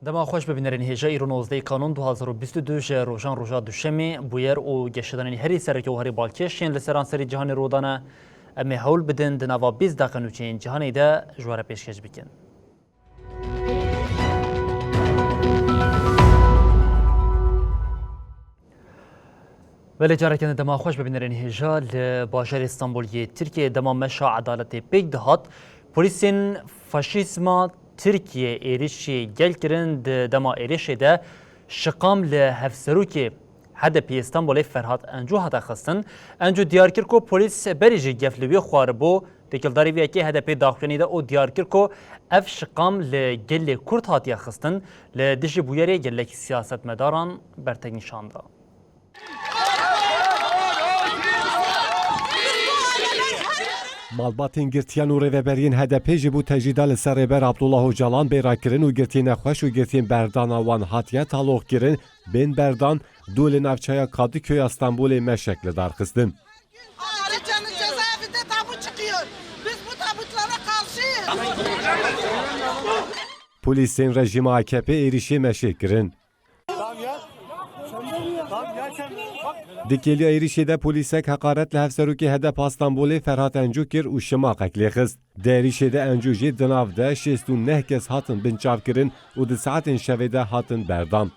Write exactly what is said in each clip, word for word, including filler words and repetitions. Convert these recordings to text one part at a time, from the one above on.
Dema xweş bibînerên hêja, îro nozdehê Kanûn du hazar û bîst û du ji rojan roja duşemê, bûyer û geşedanên herî sereke û herî balkêş yên li seranserî cîhanê rû dane. Em ê hewl bidin di nava bîst deqe nûçeyên cîhanê de ji we re pêşkêş bikin. Belê, careke din dema xweş bibînerên hêja. Li bajarê Stenbolê yê Tirkiyeyê dema meşa edaletê pêk dihat, polîsên faşîzma Tirkiyê êrişî gel kirin. Di dema êrişê de şiqam li hevserokê H D P yê Stenbolê Ferhat Encu hate xistin. Encu diyar kir ku polîs berî jî gef li wî xwaribû. Têkildarî vê yekê H D P daxuyanî da û diyar kir ku ev şiqam li gelê Kurd hatiye xistin, li dijî bûyerê gelek siyasetmedaran bertek nîşan da. Malbatên girtiyan û rêveberiyên H D P jî bû tecrîda li ser Rêber Abdullah Ocalan bê rakirin û girtiyên nexweş û girtiyên berdana wan hatiye taloqkirin, bên berdan, dû li navçeya Kadıköy ya Stenbolê meşek li dar xistin. Ayrıca cezaevinde tabut çıkıyor. Biz bu tabutlara karşıyız. Polîsên rejîma A K P êrişê meşê kirin. Di kêliya êrişê de polîsek heqaret li hevserokê H D P a Stenbolê Ferhat Encu kir û şimaqek lê xist. Di êrişê de Encu jî di nav de şêst û neh kes hatin binçavkirin û di saetên şevê de hatin berdan.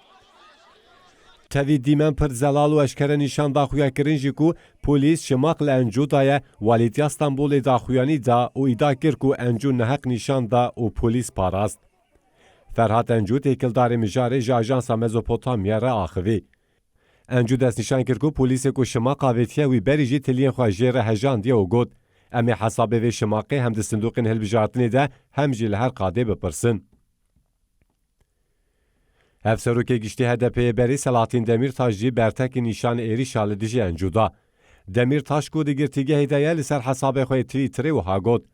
Tevî dîmen pir zelal û eşkere nîşan da xuyakirin jî ku polîs şimaq li Encu daye, Walîtiya Stenbolê daxuyanî da û îdia kir ku Encu neheq nîşan da û polîs parast. Ferhat Encu têkildarê mijarê ji Ajansa Mezopotamya re axivî. Encu destnîşan kir ku polîsê ku şimaq avêtiye wî berî jî tiliyên xwe jê re hejandiye û got, Em ê hesabê vê şimaqê hem di sindoqên hilbijartinê de hem jî li her qadê bipirsin. Hevserokê Giştî H D P'yê berê Selahattin Demîrtaş jî bertekî nîşanî êrîşa li dijî Encu da. Demîrtaş ku di girtîgehê de ye, li ser hesabê xwe yê Twitterê wiha got,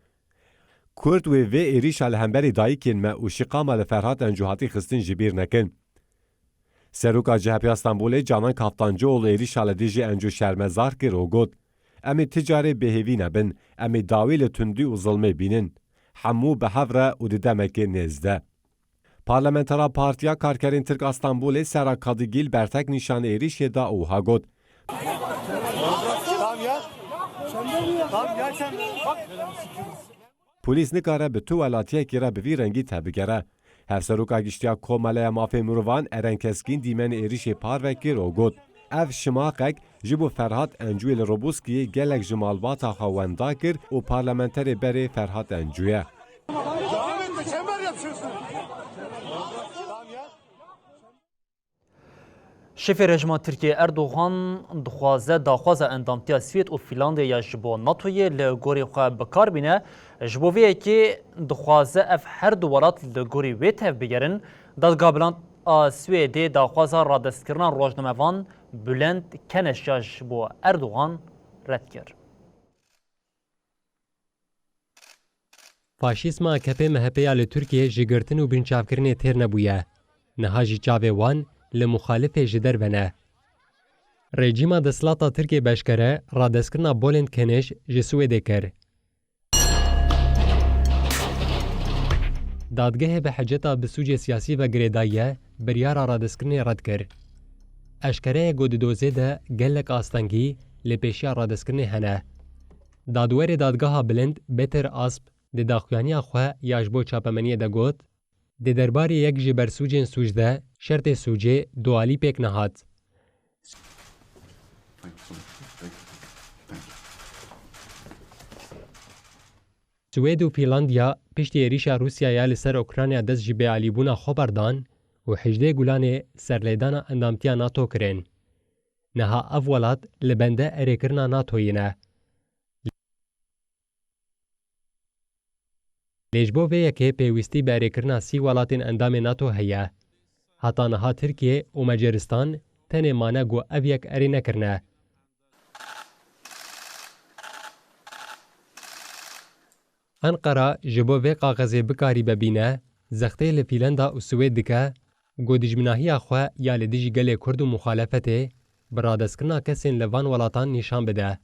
Kurd wê vê êrîşa li hemberî dayikên me û şiqama li Ferhat Encu hatî xistin ji bîr nekin. Seroka C H P ya Stenbolê Canan Kaftancıoğlu êrîşa li dijî Encu şermezar kir û got, Em ê ti carê bêhêvî nebin, em ê dawî li tundî û zilmê bînin. Hemû bi hev re û di demekê nêz de. Parlamentera Partiya Karkerên Tirk a Stenbolê Sera Kadigil bertek nîşanî êrîşê da û wiha got, Polîs nikare bi tu welatiyekî re bi vî rengî tevbigere. Hevseroka Giştî ya Komeleya Mafê Mirovan Eren Keskîn dîmenê êrîşê parve kir û got, Ev şimaqek ji bo Ferhat Encûyê li Roboskiyê gelek ji malbata xwe wenda kir û parlamenterê berê Ferhat Encû ye. Şefê rejîma Tirkiyê Erdogan dixwaze daxwaza endamtiya Swêd û Fînlandya ya ji bo NATOyê li gorî xwe bi kar bîne. Ji bo vê yekê dixwaze ev her du welat li gorî wê tevbigerin. Dadgeha Bilind a Swêdê daxwaza radestkirina rojnamevan Bülent Keneş ya ji bo Erdogan red kir. Faşîzma A K P M H P ya li Tirkiyê ji girtin û binçavkirinê têr nebûye. Niha jî çavê wan li muxalifê ji derve ne. Rejîma desthilata Tirkiyê bi eşkere radestkirina Bülent Keneş ji Swêdê kir. Dadgehê bi heceta bi sûcê siyasî ve girêdaye biryara radestkirinê red kir. Eşkere ye ku di dozê de gelek astengî li pêşiya radestkirinê hene. Dadwerê Dadgeha Bilind Beter Asp di daxuyaniya xwe ya ji bo çapemeniyê de got, Di derbarê yek ji bersûcên sûc de şertê sûcê dualî pêk nehat. Swêd û Fînlandya piştî êrîşa Rûsyaya li ser Ukrayna dest ji bêalîbûna xwe berdan û hejdê Gulanê serlêdana endamtiya NATO kirin. Niha ev welat li bende erêkirina NATOyê ne. Lê ji bo vê yekê pêwîstî bi erêkirina sî welatên endamê nato heye. Heta niha Tirkiye û Macaristan tenê mane ku ev yek erê nekirine. Enqera ji bo vê kaxezê bikaribe bîne, zextê li Fîlenda û Swêd dike, ku dijminahiya xwe ya li dijî gelê Kurd û muxalefetê bi radestkirina kesên li van welatan nîşan bide.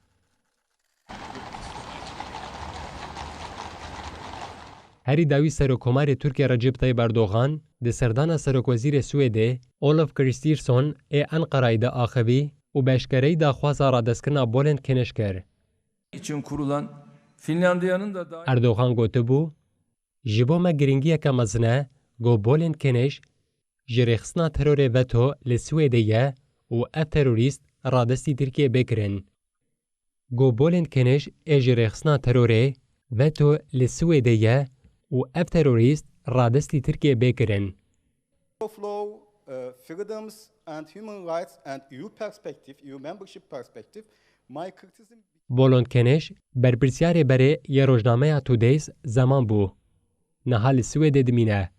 Herî dawî Serokkomarê Tirkiye Recep Tayyip Erdogan di serdana Serokwezîrê Swêdê Ulf Kristersson ê Enqerayê de axivî û bi eşkereyî daxwaza radestkirina Bülent Keneş kir. için kurulan Finlandiya'nın da dahil Erdogan gotibû, Ji bo me giringiyeke mezin e ku Bülent Keneş ji rêxistina terorê veto li Swêdê ye û ev terorîst radestî Tirkiyê bê kirin. Ku Bülent Keneş ê ji rêxistina terorê veto li Swêdê ye û ev terorîst radestî Tirkiyê bê kirin. of law, uh, freedoms and human rights and E U perspective, E U membership perspective, my criticism Bülent Keneş, berpirsyarê berê yê rojnameya Today's Zaman bû. Niha li Swêdê dimîne.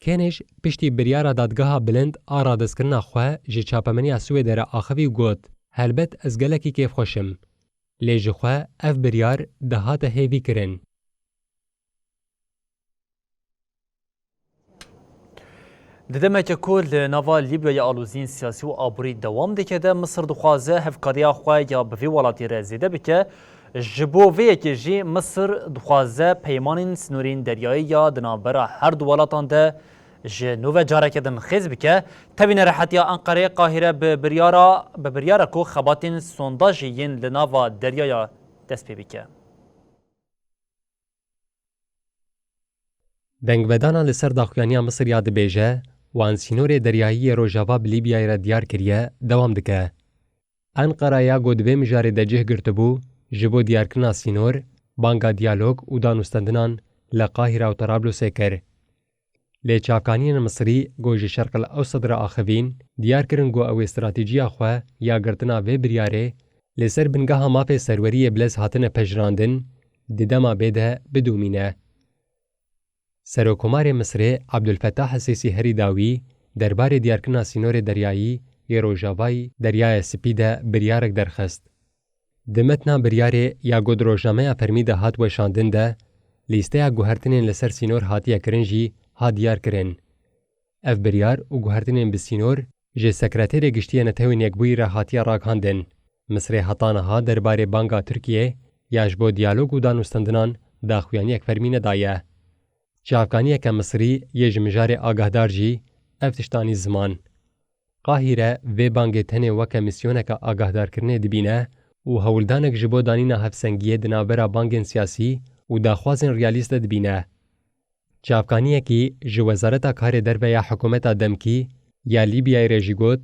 Keneş piştî biryara Dadgeha Bilind a radestkirina xwe ji çapemeniya Swêdê re axivî û got, Helbet ez gelekî kêfxweş im. Lê ji xwe ev biryar dihate hêvîkirin. Di demeke ku li nava Lîbyayê aloziyên siyasî û aborî dewam dike de, Misir dixwaze hevkariya xwe ya bi vî welatî re zêde bike. Ji bo vê yekê jî Misir dixwaze peymanên sînorên deryayî ya di navbera her du welatan de ji nû ve careke din xêz bike. Tevî nerehetiya Enqereyê Qahîre bi biryara, bi biryara ku xebatên sondajê yên li nava deryaya dest pê bike. Dengvedana li ser daxuyaniya Misir ya dibêje, wan sînorê deryayî yê Rojava bi Lîbyayê re diyar kiriye, dewam dike. Enqera ya ku di vê mijarê de cih girtibû, ji bo diyarkirina sînor, banga diyalog û danûstendinan li Qahîra û Terablûsê kir. Lê çavkaniyên Misirî ku ji Şerqil Ewsed re axivîn, diyar kirin ku ew ê stratîjiya xwe ya girtina vê biryarê li ser bingeha mafê serweriyê bilez hatine pejirandin, di dema bê de bidomîne. Serokkomarê Misirê Abdulfetah Sîsî herî dawî derbarê diyarkirina sînorê deryayî yê Rojavayî Deryaya Spî de biryarek derxist. Di metna biryarê ya ku di rojnameya fermî de hat weşandin de, lîsteya guhertinên li ser sînor hatiye kirin jî hat diyar kirin. Ev biryar û guhertinên bi sînor ji Sekreterê Giştî yê Netewên Yekbûyî re hatiye ragihandin. Misirê heta niha derbarê banga Tirkiyê ya ji bo diyalog û danûstendinan daxuyaniyek fermî nedaye. Çavkaniyeke Misirî yê ji mijarê agahdar jî ev tişt anî ziman. Qahîre vê bangê tenê weke mîsyoneke agahdarkirinê dibîne û hewldanek ji bo danîna hevsengiyê di navbera bangên siyasî û daxwazên realîst de dibîne. Çavkaniyekî ji Wezareta Karê Derve ya hikûmeta demkî ya Lîbyayê re jî got,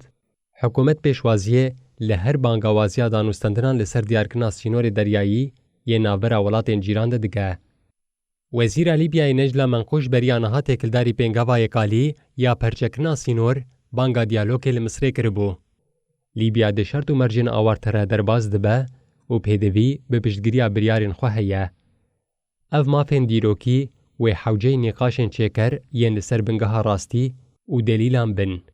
Hikûmet pêşwaziyê li her bangawaziya danûstendinan li ser diyarkirina sînorê deryayî yê navbera welatên cîran de dike. Wezîra Lîbyayê Necla Menqûş beriya niha têkildarî pêngava yek alî ya perçekirina sînor banga diyalogê li Misirê kiribû. Lîbya di şert û mercên awartê re derbas dibe û pêdivî bi piştgiriya biryarên xwe heye. Ev mafên dîrokî wê hewceyî nîqaşên çêker yên li ser bingeha rastî û delîlan bin.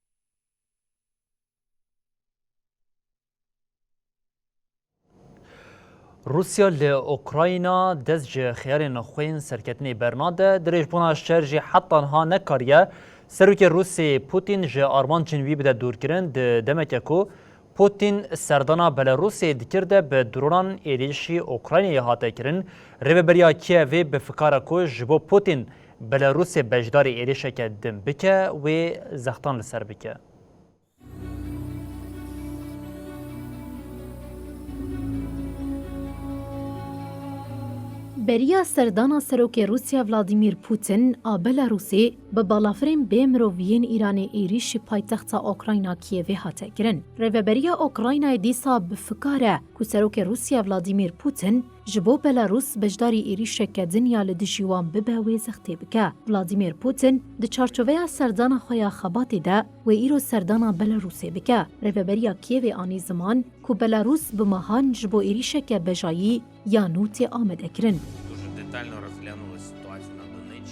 Rûsya li Ukrayna dest ji xeyalên xwe yên serketinê bernade, dirêjbûna şer jî heta niha nekariye serokê Rûsyayê Putin ji armancên wî bide dûrkirin, di demeke ku Putin serdana Belarusê dikir de bi dronan êrîşî Ukraynayê hate kirin. Rêveberiya Kîevê bi fikar e ku ji bo Putin Belarusê beşdarî êrîşeke din bike, wê zextan li ser bike. Beriya serdana Serokê Rûsya Vladimir Putin a Belarusê bi balafirên bê miroviyên Îranê êrîşî paytexta Ukrayna Kîevê hate kirin. Rêveberiya Ukraynayê dîsa bi fikar e ku Serokê Rûsya Vladimir Putin ji bo Belarus beşdarî êrîşeke din ya li dijî wan bibe wê zextê bike. Vladimir Putin di çarçoveya serdana xwe ya xebatê de wê îro serdana Belarusê bike. Rêveberiya Kîevê anî ziman ku Belarus bi mehan ji bo êrîşeke bejayî ya nû tê amadekirin. Дуже детально розглянули ситуацію на Донеччині.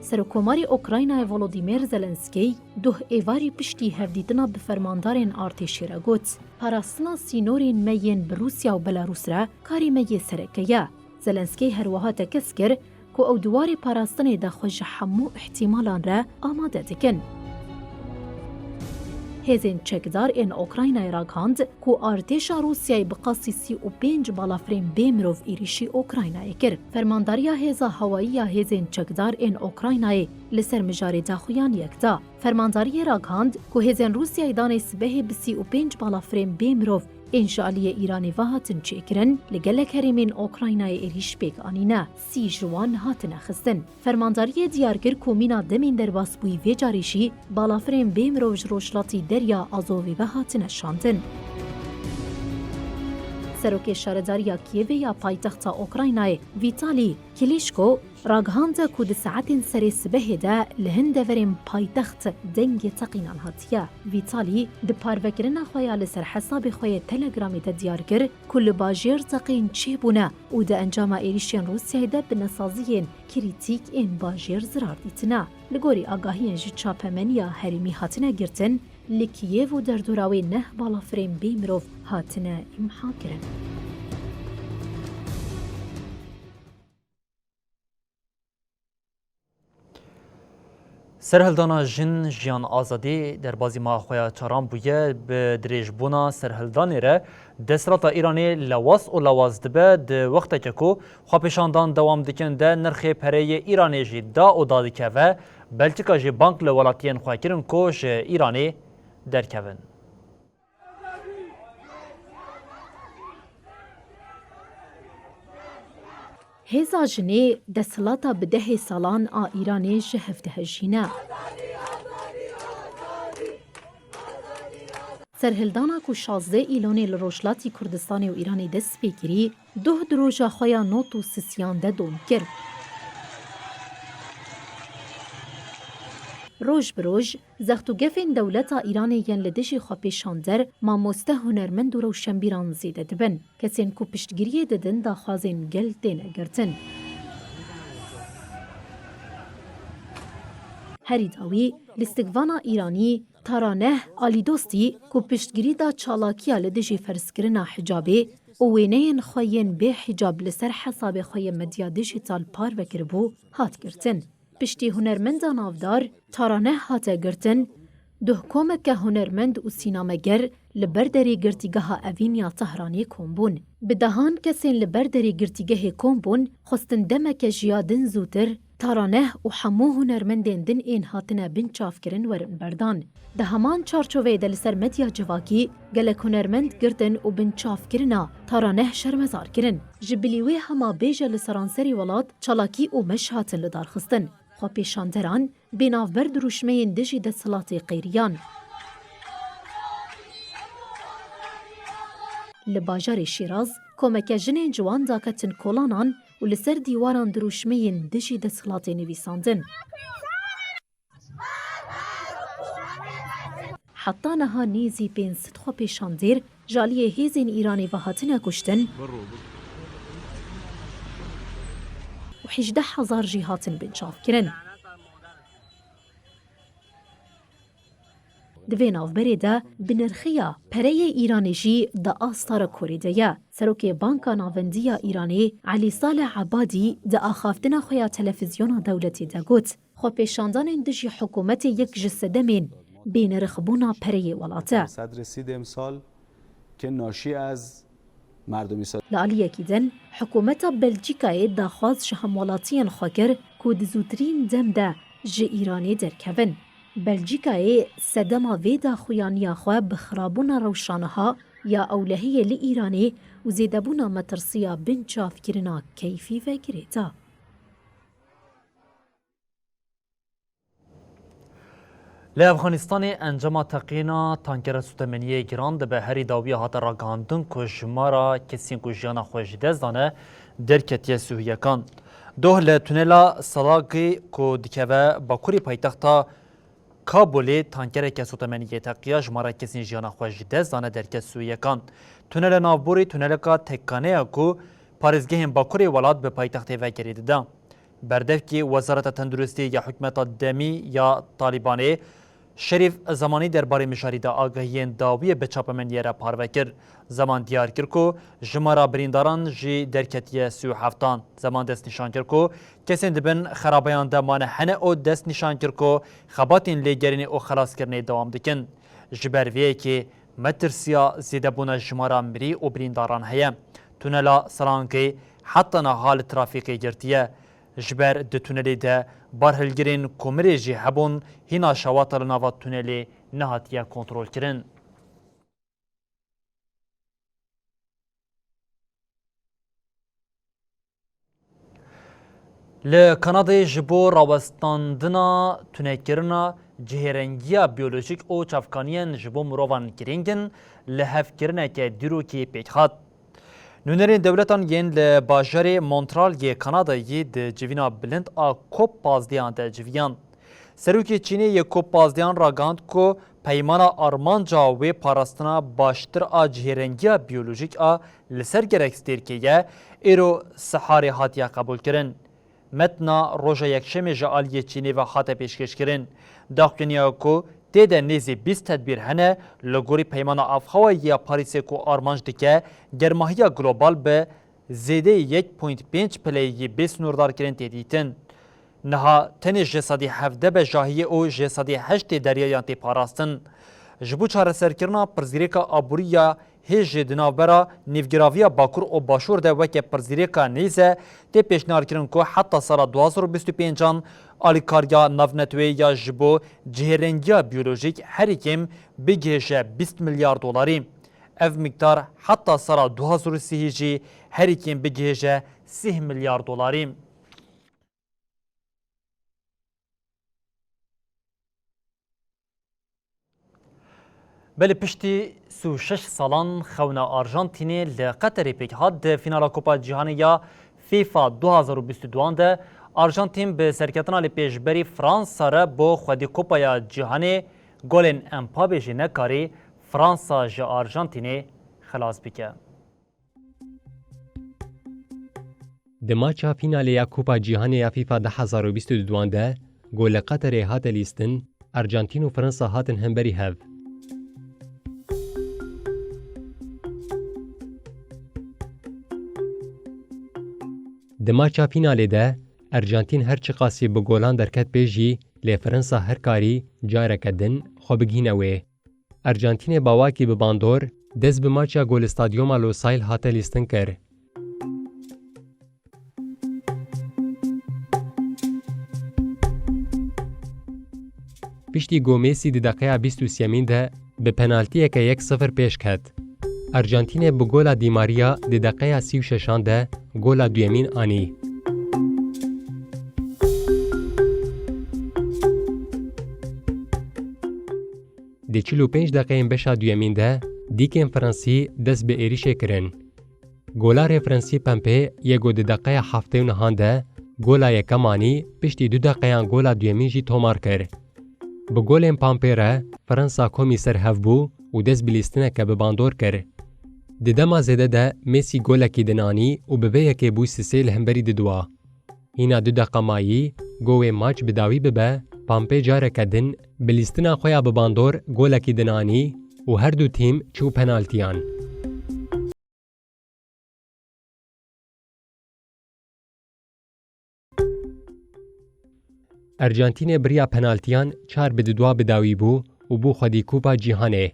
Serokkomarê Ukraynayê Volodymyr Zelenskî duh êvarî piştî hevdîtina bi fermandarên artêşê re got, parastina sînorên me yên bi Rûsya û Belarûs re karê me yê sereke ye. Zelenskî her wiha tekez kir ku ew di warê parastinê de xwe ji hemû îhtîmalan re amade dikin. Hêzên çekdar ên Ukraynayê ragihand ku artêşa Rûsyayê bi qasî sî û pênc balafirên bê mirov êrîşî Ukraynayê kir. Fermandariya Hêza Hewayî ya Hêzên Çekdar ên Ukraynayê li ser mijarê daxuyan yek da. Fermandariyê ragihand ku hêzên Rûsyayê danê sibehê bi sî û pênc balafirên bê mirov ên ji aliyê Îranê ve hatin çêkirin, li gelek herêmên Ukraynayê êrîş pêk anîne, sî ji wan hatine xistin. Fermandariyê diyar kir ku mîna demên derbasbûyî vê carê jî balafirên bê mirov ji rojhilatî Derya Azovê ve hatine şandin. Serokê Şaredariya Kîevê ya paytexta Ukraynayê, Vîtalî Klîçko, ragihande ku di saetên serê sibehê de li hin deverên paytext dengê teqînan hatiye. Vîtalî di parvekirina xwe ya li ser hesabê xwe yê Telegramê de diyar kir ku li bajêr teqîn çêbûne û di encama êrîşên Rûsyayê de bi nesaziyên krîtîk ên bajêr zirar dîtine. Li gorî agahiyên ji çapemeniya herêmî hatine girtin, li Kîev û derdora wê neh balafirên bê mirov hatine îmha kirin. Serhildana Jin, Jiyan, Azadî derbazî meha xwe ya çaran bûye. Bi dirêjbûna serhildanê re desthilata Îranê lewaz û lewaz dibe. Di wexteke ku xwepêşandan dewam dikin de nirxê pereyê Îranê jî da û da dikeve. Belçîka jî bang li welatiyên xwe kirin ku ji Îranê derkevin. Hêza jinê desthilata bi dehê salan a Îranê ji hev dihejîne. Serhildana ku şazdeh Îlonê li Rojhilatî Kurdistanê û Îranê dest pê kirî, duh di roja xwe ya nod û sisiyan de dom kir. Roj bi roj, zext û gefên dewleta Îranê yên li dijî xwepêşander, mamoste, hunermend û rewşenbîran zêde dibin. Kesên ku piştgiriyê didin daxwazên gel têne girtin. Herî dawî, lîstikvana Îranî, Taraneh Alîdostî, ku piştgirî da çalakiya li dijî ferzkirina hicabê û wêneyên xwe yên bê hicab li ser hesabê xwe yê medya dijîtal parve kiribû, hat girtin. Piştî hunermenda navdar Taraneh hate girtin, duh komeke hunermend û sînameger li ber derê girtîgeha Evîn ya Tehranê kom bûn. Bi dehan kesên li ber derê girtîgehê kom bûn, xwestin demeke ji ya din zûtir Taraneh û hemû hunermendên din ên hatine binçavkirin werin berdan. Di heman çarçoveyê de li ser medya civakî gelek hunermend girtin û binçavkirina Taraneh şermezar kirin. Ji bilî wê hema bêje li seranserê welat çalakî û meş hatin lidarxistin. Xwepêşanderan bê navber dirûşmeyên dijî desthilatê qêriyan. Li bajarê Şîraz komeke jinên ciwan daketin kolanan û li ser dîwaran dirûşmeyên dijî desthilatê nivîsandin. Heta niha nêzî pênc sed xwepêşandêr ji aliyê hêzên Îranê ve hatine kuştin û hejdeh hezar jî hatin binçavkirin. Di vê navberê de binirxiya pereyê Îranê jî di asta rekorê de ye. Serokê Banka Navendî ya Îranê Elî Saleh Ebadî di axaftina xwe ya televîzyona dewletê de got, xwepêşandanên dijî hikûmetê yek ji sedemên bênirxbûna pereyê welat e. صد رسید امسال که ناشی از مردمی سال. Li aliyekî din, hikûmeta Belçîkayê daxwaz ji hemwelatiyên xwe kir ku di zûtirîn dem de ji Îranê derkevin. Belçîkayê sedema vê daxuyaniya xwe bi xirabûna rewşa niha ya ewlehiyê li Îranê û zêdebûna metirsiya binçavkirina keyfî ve girê da. Li Efxanistanê encama teqîna tankera sotemeniyê giran dibe. Herî dawiya hate ragihandin ku jimara kesên ku jiyana xwe ji dest dane derketiye sî û yekan. Doh li tunela Salagî ku dikeve bakurê paytexta Kabulê tankereke sotemeniyê teqiya, jimara kesên jiyana xwe ji dest dane derket sî û yekan. Tunela navborî tuneleka tekane ye ku parêzgehên bakurê welat bi paytextê ve girê dida. Berdevkê Wezareta Tenduristiyê ya hikûmeta demî ya Talîbanê Şerîf Zemanî derbarê mijarî de agahiyên dawiyê bi çapemeniyê re parve kir. Zeman diyar kir ku jimara birîndaran jî derketiye sî û heftan. Zeman destnîşan kir ku kesên di bin xerabeyan de mane hene û destnîşan kir ku xebatên lêgerînê û xelaskirinê dewam dikin. Ji ber vê yekê metirsiya zêdebûna jimara mirî û birîndaran heye. Tunela Selankê heta niha li trafîkê girtiye. Ji ber di tunelê de barhilgirên komirê jî hebûn, hîna şewata li nava tunelê nehatiye kontrolkirin. Li Kanadayê ji bo rawestandina tunekirina cihêrengiya biyolojîk û çavkaniyên ji bo mirovan girîng in, lihevkirineke dîrokî pêk hat. Nûnerên dewletan yên li bajarê Montreal yê Kanadayê di civîna bilind a COP pazdêyan de civiyan. Serokê Çînê yê COP pazdêyan ragihand ku peymana armanca wê parastina baştir a cihêrengiya biyolojîk a li ser gerek stêrkê ye, êro siharê hatiye qebûlkirin. Metna roja Yekşemê ji aliyê Çînê ve hate pêşkêşkirin. Daxuyaniya ku tê de nêzî bîst tedbîr hene, li gorî Peymana Avxewayê ya Parîsê ku armanc dike germahiya global bi zêdeyî yek point pênc pileyî bê sînordarkirin tê dîtin. Niha tenê ji sedî hevdeh bejahiyê û ji sedî heştê deryayan tê parastin. Ji bo çareserkirina pirsgirêka aborî ya hêjê di navbera nêvgiraviya Bakur û Başûr de weke pirsgirêka nêze tê pêşniyarkirin ku heta sala du hazar û bîst û pêncan alîkariya navneteweyî ya ji bo cihêrengiya biyolojîk herî kêm bigihêje bîst milyar dolarî. Ev miqdar heta sala du hazar û sî jî herî kêm bigihêje sî milyar dolarî. Belê piştî sî û şeş salan xewna Arjantînê li Qeterê pêk hat, di fînala Kupa Cîhanê ya FIFA du hazar û bîst û duan de Arjantîn bi serketina li pêşberî Fransa re bo xwedî Kupaya Cîhanê golên Mbappé jî nekarî Fransa ji Arjantînê xilas bike. Di maça fînalê ya Kupa Cîhanê ya FIFA du hazar û bîst û duan de ku li Qeterê hate lîstin, Arjantîn û Fransa hatin hemberî hev. Di maça fînalê de Arjantîn her çiqasî bi golan derket pêş jî, lê Fransa her karî careke din xwe bigihîne wê. Arjantînê bawakî bi bandor dest bi maça ku li stadyoma Lusail hate lîstin kir. Piştî ku Messi di deqeya bîst û sêyemîn de bi penaltiyeke yek sifir pêş ket, Arjantînê bi gola Di Maria di deqeya sî û şeşan de gola duyemîn anî. Di çil û pênc deqeyên beşa duyemîn de dîkên Fransî dest bi êrîşê kirin. Gola referensî Pempê yê ku di deqeya heftê û nehan de gola yekem anî, piştî du deqeyan gola duyemîn jî tomar kir. Bi golên Pampê re Fransa komî ser hev bû û dest bi lîstineke bi bandor kir. Di dema zêde de Messi golekî din anî û bi vê yekê bû sisê li hemberî diduwa. Hîna du deqa mayî, ku wê maç bi dawî bibe, Pampê careke din bi lîstina xwe ya bi bandor golekî din anî û her du tîm çû penaltiyan. Arjantînê bi riya penaltiyan çar bi didwa bi dawî bû û bû xwedî Kupa Cîhanê.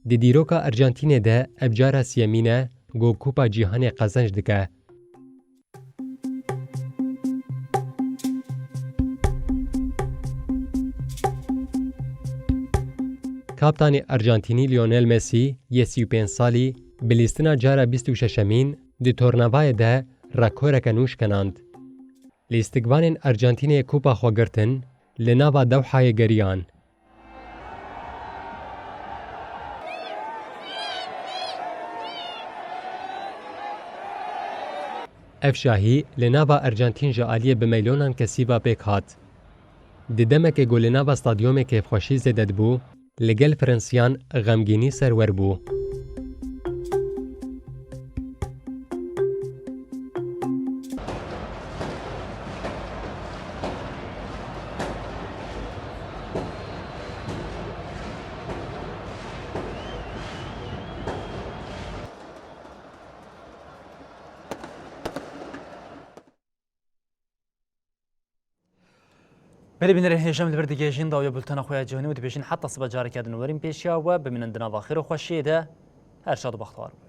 Di dîroka Arjantînê de ev cara siyemîn e ku Kupa Cîhanê qezenc dike. Kaptanê Arjantînî Lionel Messi yê sî û pênc salî bi lîstina cara bîst û şeşemîn di tornavayê de rekoreke nû şikenand. Lîstikvanên Arjantînê kupa xwe girtin, li nava Dewhayê geriyan. Ev şahî li nava Arjantîn ji aliyê bi meylonan kesî ve pêk hat. Di demekê ku li nava stadyomê kêfxweşî zêde dibû, li gel Fransiyan xemgînî ser wer bû. Belê bînerên hêja, em li vir digihêjin dawiya bultena xwe ya cîhanî û dibêjin heta sibe careke din werin pêşiya we, bimînin di nava xêr û xweşiyê de. Her şad û bextewar bibin.